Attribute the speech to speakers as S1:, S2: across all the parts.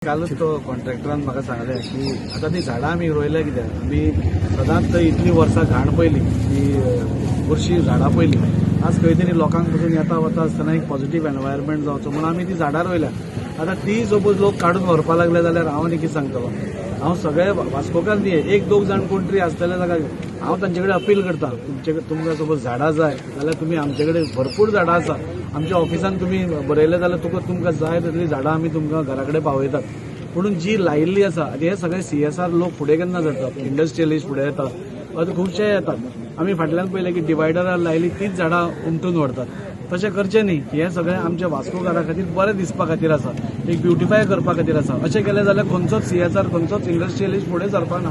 S1: कालच तो कॉन्ट्रॅक्टरान म्हाका सांगलें की आतां ती झाडां आमी रोयल्या कित्याक, आमी सदांच थंय इतलीं वर्सां घाण पयली ती बुरशीं झाडां पयली. आज खंय तरी लोकांक पसून येता वता आसतना एक पॉझिटीव एनवायरमेंट जावचो म्हणून आमी ती झाडां रोयल्या. आतां ती सपोज लोक काडून व्हरपाक लागले जाल्यार हांव आनी कितें सांगतलो? हांव सगळे वास्कोकार न्ही, एक दोग जाण कोण तरी आसतले जाका हांव तांचे कडेन अपील करता, तुमचे तुमकां सपोज झाडां जाय जाल्यार तुमी आमचे कडेन भरपूर झाडां आसा. आमच्या ऑफिसान तुमी बरयलें जाल्यार तुमकां जाय तितलीं झाडां आमी तुमकां घरा कडेन पावयतात. पूण जी लायिल्ली आसा, आनी हे सगळे सीएसआर लोक फुडें केन्ना जातात, इंडस्ट्रियलिस्ट फुडें येतात, आतां खुबशे येतात. आमी फाटल्यान पळयलें की डिवायडरार लायली तीच झाडां उमटून व्हरतात. तशें करचें न्ही. हें सगळें आमच्या वास्कोकारा खातीर बरें दिसपा खातीर आसा, एक ब्युटिफाय करपा खातीर आसा. अशें केलें जाल्यार खंयचोच सीएसआर, खंयचोच इंडस्ट्रियलिस्ट फुडें सरपाक ना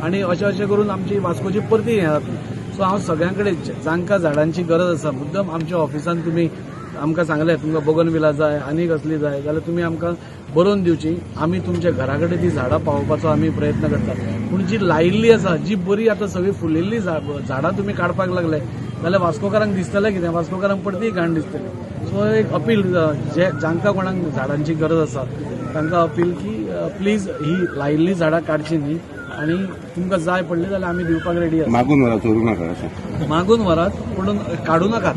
S1: आनी अशें अशें करून आमची वास्कोची परती हें जातली. सो हांव सगळ्यां कडेन जांकां झाडांची गरज आसा, मुद्दम आमच्या ऑफिसान तुमी आमकां सांगलें तुमकां बोगनविला जाय आनी कसली जाय जाल्यार तुमी आमकां बरोवन दिवची, आमी तुमच्या घरा कडेन ती झाडां पावोवपाचो आमी प्रयत्न करतात. पूण जी लायिल्ली आसा, जी बरी आतां सगळी फुलिल्ली झाडां तुमी काडपाक लागले जाल्यार वास्कोकारांक दिसतलें कितें? वास्कोकारांक परती घाण दिसतली. सो एक अपील, जे जांकां कोणाक झाडांची गरज आसा तांकां अपील की प्लीज ही लायिल्ली झाडां काडची न्ही आनी तुमकां जाय पडली जाल्यार आमी दिवपाक रेडी आसा.
S2: मागून व्हरा, चोरू नाका अशें.
S1: मागून व्हरात, पूण काडू नाकात,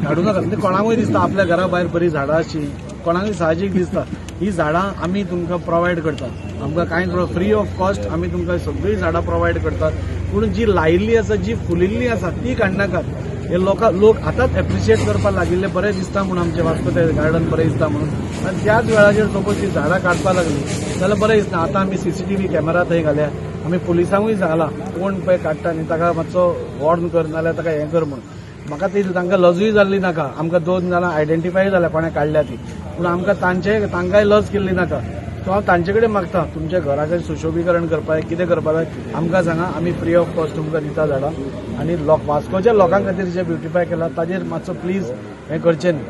S1: काडू नाकात. म्हणजे कोणाकूय दिसता आपल्या घरा भायर बरी झाडां आसची, कोणाकूय साहजीक दिसता. ही झाडां आमी तुमकां प्रोवायड करतात, आमकां कांय फ्री ऑफ कॉस्ट आमी तुमकां सगळीं झाडां प्रोवायड करतात. पूण जी लायिल्ली आसा, जी फुलिल्ली आसा ती काडनाकात. हे लोक आतांच एप्रिशिएट करपाक लागिल्ले, बरें दिसता म्हणून आमचें वास्को ते गार्डन बरें दिसता म्हणून. आनी त्याच वेळाचेर सपोज ती झाडां काडपाक लागली जाल्यार बरें दिसना. आतां आमी सीसीटीव्ही कॅमेरा थंय घाल्या, आमी पुलिसांकूय सांगलां कोण पळय काडटा न्ही ताका मातसो वॉर्न कर, नाल्यार ताका हें कर म्हणून. म्हाका ती तांकां लजूय जाल्ली नाका. आमकां दोन जाणां आयडेंटिफाय जाल्या कोणें काडल्या ती, पूण आमकां तांकांय लज केल्ली नाका. सो हांव तांचे कडेन मागता, तुमच्या घराचें सुशोभीकरण करपाक जाय, कितें करपाक जाय आमकां सांगा, आमी फ्री ऑफ कॉस्ट तुमकां दिता झाडां. आनी वास्कोच्या लोकां खातीर जें ब्युटिफाय केलां ताजेर मातसो प्लीज हें करचें न्ही.